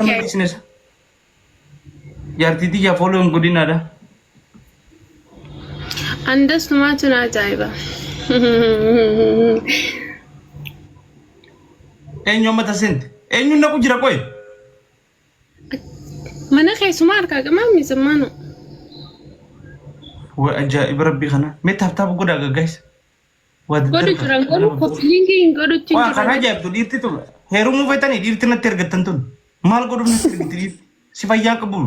Nama dhiisnesa. Jaartii tiyya follow hin godhinaadha. Andastumaatu na ajaa'iba. Eenyu amma taseente? Eenyuun naqu jira qoy? Mana keessumaa harkaa qabaa misammaanu. Way ajaa'iba rabbii kana. Mee taap taap godhaa gaggaayis. Waa Godhu daddarba. jiran godhu koppiliingii hin godhutti hin Waa kan jiran. ajaa'ibdu dhiirti tun heerumuu feetanii dhiirti natti ergattan tun maal godhuuf natti ergiti dhiirti si fayyaa qabu.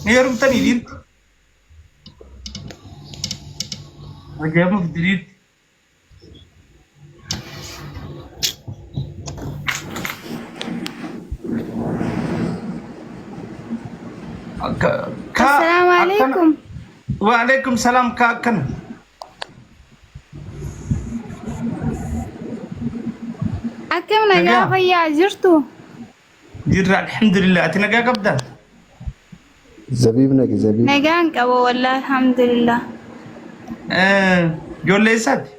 Ni heerumtanii dhiirti. Ajaa'iba fiddi dhiirti. Ka ka Assalaamu akkana alaikum. waalaikum salaam ka akkana. Akkam nagaa Nagaa fayyaa jirtu? jirra alhamdulillah ati nagaa qabdaa? Zabiib naqi zabiib. Nagaan qaba wallahi alhamdulillah. Eh, Ijoollee eessaati?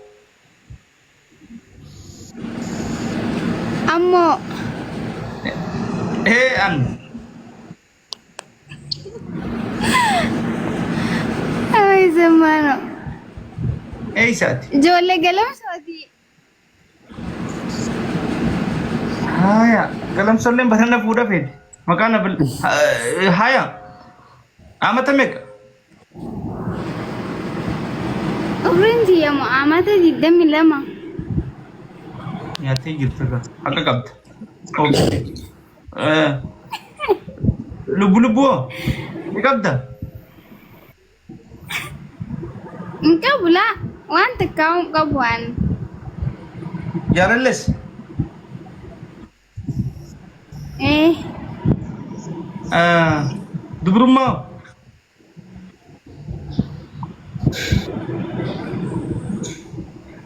Ammoo Ee an ay zammaano. eessaati? Ijoollee galamsooti. Haya, galamsolleen barana fuudha feeti. Maqaan na bil haya. Amata meeqa? Umriin tiyya moo amata 22. Nyaattee jirtu irra. Haqa qabda. Okay. Eh, Lubbu lubbu hoo? Ni qabda? Hin qabu laa waan takkaa hin qabu waan. Jaalalles? Ee Eh, Dubrummaa hoo?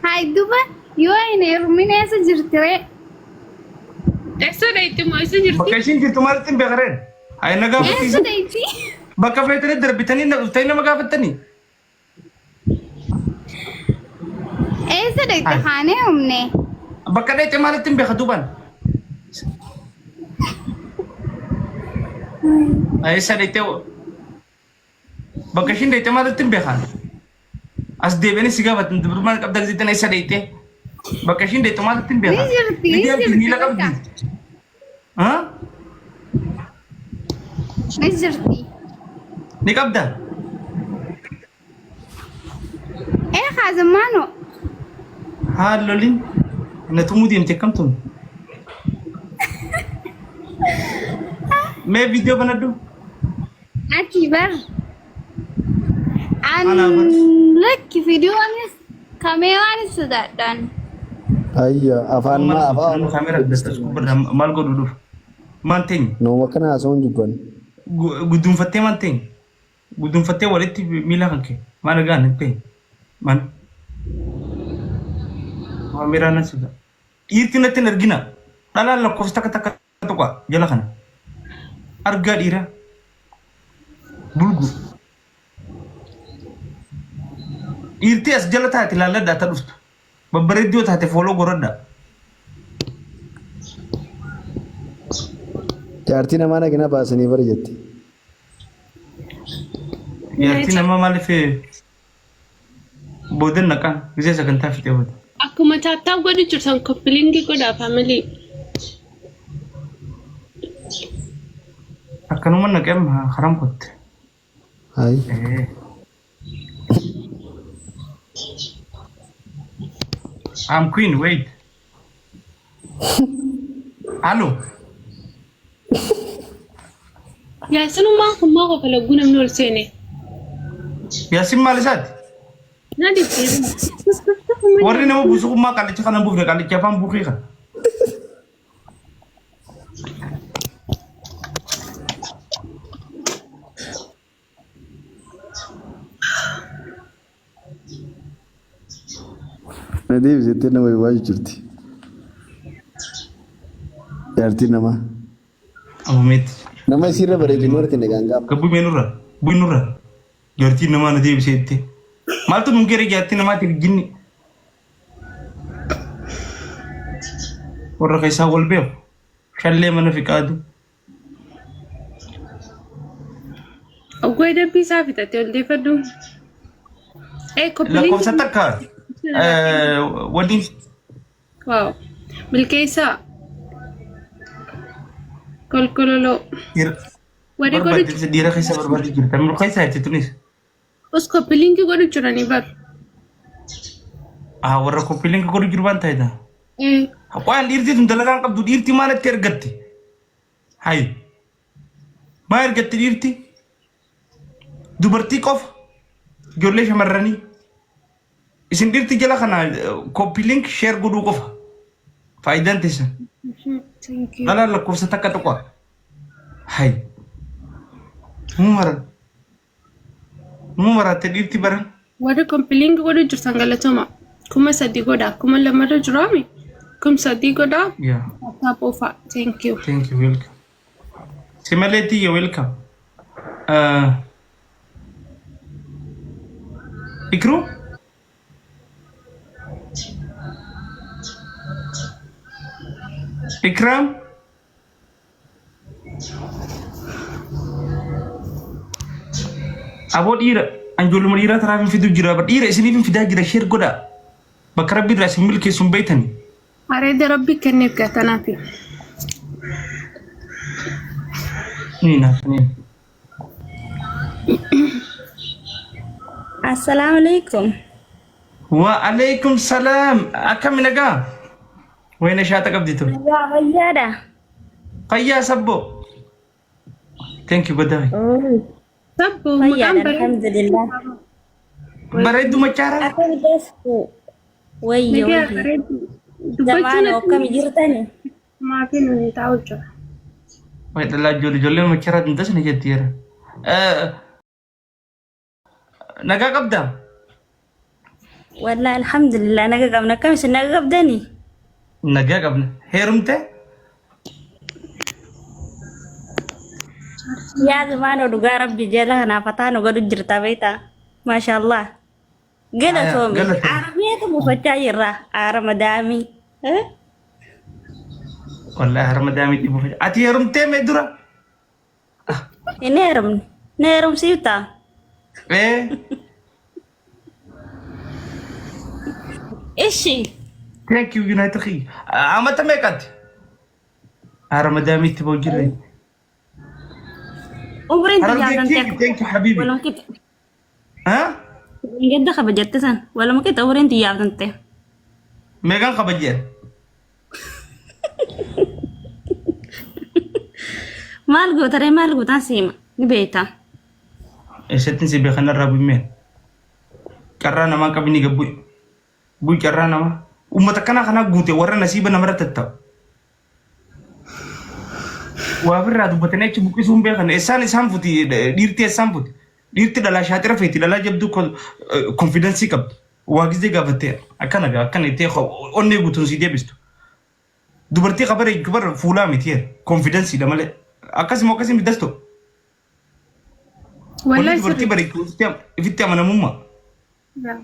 Hay duba yoo hin heerumin eessa jirti ree? Eessa dheetti moo eessa jirti? Bakka ishiin jirtu maalitti hin beekareen? Hayi na Eessa gaafachiisa. dheetti? Bakka feetanii darbitanii na dhuftanii nama gaafattanii. Eessa dheetti Hayi. haanee humne? Bakka dheete maalitti hin beeka duubaan? Eessa dheete bakka ishiin dheete maalitti hin beekan? As deebi'anii si gaafatan dubrummaan qabda gizittan eessa dheete? Bakka ishiin dheete maalitti hin Ni beekan? jirti Ni ni deemti jirti miila bakka. qabdi. Ha? Ni jirti. Ni qabda? Ee haazamaano. Haa lolin. Na tumuu deemte akkam tun? Mee viidiyoo banadhu. Ati bar. An Anaa bar. lakki viidiyoonis kameeraanis sodaadhaan. Ayya afaan Maal maa afaan namni Oromoo kaameeraa dubbiste. maal godhu dhufu? Maal teenya? Nooma kana haasawuun jibban. Guduunfattee maal teenya? Guduunfattee walitti miila kan kee maal egaa hin teenya? Maal? Kaameeraa nan sodaa. Dhiirti natti hin argina. Dhalaan lakkoofsa takka takka tuqa jala kana. Argaa dhiiraa. Bulgu. Dhiirti as jala taate laalladhaa ta dhuftu. Babbareedduu yoo taate fooloo godhadhaa. Jaartii namaa nagina baasanii bara jette. Jaartii namaa maaliif boodan naqaan gisee sagantaa fixee booda. Akkuma taaptaap godhu jirtan koppiliingii godhaa faamilii. Akkanuma naqee amma haram kotte. Hayi. Eh. I'm queen, wait. Hello. Yaasinummaan kun maa qofa lagguu namni ol seene. Yaasin maal isaati? Na dhibee. Warri nama buusu kun maa qallicha kana hin buufne qallicha afaan buukii kana. Na deebisettee nama waaju jirti. Jaartiin namaa. Amumeetti. Nama isiirra bareedu nu argine gaangaama. Gabbuu mee nurra. Bu'i nurra. Jaartiin namaa na deebiseette. Maaltu nun geere jaartii namaatiif jinni. Warra keessaa wal beeku. Shallee mana fiqaadu. Oggoo dabbii isaa fixate ol deeffadhu. Ee Lakkoofsa koppiliin. takka waliin Waaw. Milkeessaa. Kolkololoo. Warri godhu barbaachisa dhiira keessa barbaadu jirta. Milkeessaa itti tunis. Us koppiliinkii godhu jiranii bar. Ah warra koppiliinka godhu jiru waan ta'eedha. Ee. Waan dhiirti tun dalagaan qabdu dhiirti maalatti ergatti? Hayi. Maa ergatti dhiirti? Dubartii qofa. Ijoollee shamarranii. Isin dhiirti jala kana copy link share godhuu qofa. Faayidaan teessan. Thank you. Dhalaan lakkoofsa takka tuqa. Hayi. Muu maran. Muu maratte dhiirti baran. Warri koppiliinkii godhu jirtan galatoma. 3000 godha. 2000rra jiraami. 3000 godha. Yeah. Tap ofa. Thank you. Thank you. Welcome. Si malee tiyya welcome. Ikru? Ikram? Aboo dhiira anjoolluma dhiiraa tanaaf hin fiduu jira. Dhiira isiniif hin fidaa jira share godhaa. Bakka rabbi irraa isin milkeessu hin beektani. Areeda rabbi kenneef gatanaafi. Ni naaf ni. Assalaamu alaikum. Wa alaikum salaam. Akkami nagaa? Wayna shaata qabdi tun. Nagaa fayyaadha. Fayyaa sabbo. Thank you goddafe. Sabbo maqaan Fayyaadha bareedu. alhamdulillah. Bareeddu machaara. Akkami deessu? Wayyo Nagaa wayyo. bareedu. Dubbachuun Zamaana akkami jirtani? maatiin nuyi taa'u jira. Way dhalaa ijoollee ijoolleen machaara dintas ni jetti jira. Nagaa qabdaa? Wallahi alhamdulillah naga qabna. Akkam isin naga qabdani? Nagaa qabna. Heerumte? Yaa zamaana dhugaa rabbi jala kanaaf fataa nu godhu jirta beektaa? Maashaallah. Galatoomi. Galatoomi. Arameetu buufachaa jirra. Aara madaamii. Eh? Wallahi harma daamii dhibbu faca. Ati heerumtee mee dura? Hin heerumne. Na heerumsiiftaa? Ee. Ishi. Thank you United Key. Amata meeqatti? Harma daamii itti ba'u jirre. Umriin Harargee tiyyaa King, thank you habibi. Waluma qixa. Ha? Gadda kabajatte san. Waluma qixa umriin tiyyaaf tante. Meeqaan kabajjee? Maal gootaree maal gootaan siima ni beektaa. Eessattiin si beekan irraa bu'imeen? Carraa namaa qabni gabbu'e. Bu'i carraa namaa. Uummata akkanaa kanaa guute warra nasiiba namarra tatta'u. Waa ofirraa dubbatanii achi buqqisuu hin beekan. Eessaan isaan futi dhiirti eessaan futi. Dhiirti dhalaa shaaxira feeti dhalaa jabduu konfidensii qabdu. Waa gizee gaafattee akkana gaa akkana ittee onnee guutuun sii deebistu. Dubartii kabara bar fuulaa miti konfidensiidha malee. Akkasuma akkasii miti dasto. Wanni Wallahi dubartii sirrii. bareechu ofitti amanamummaa. Yaa.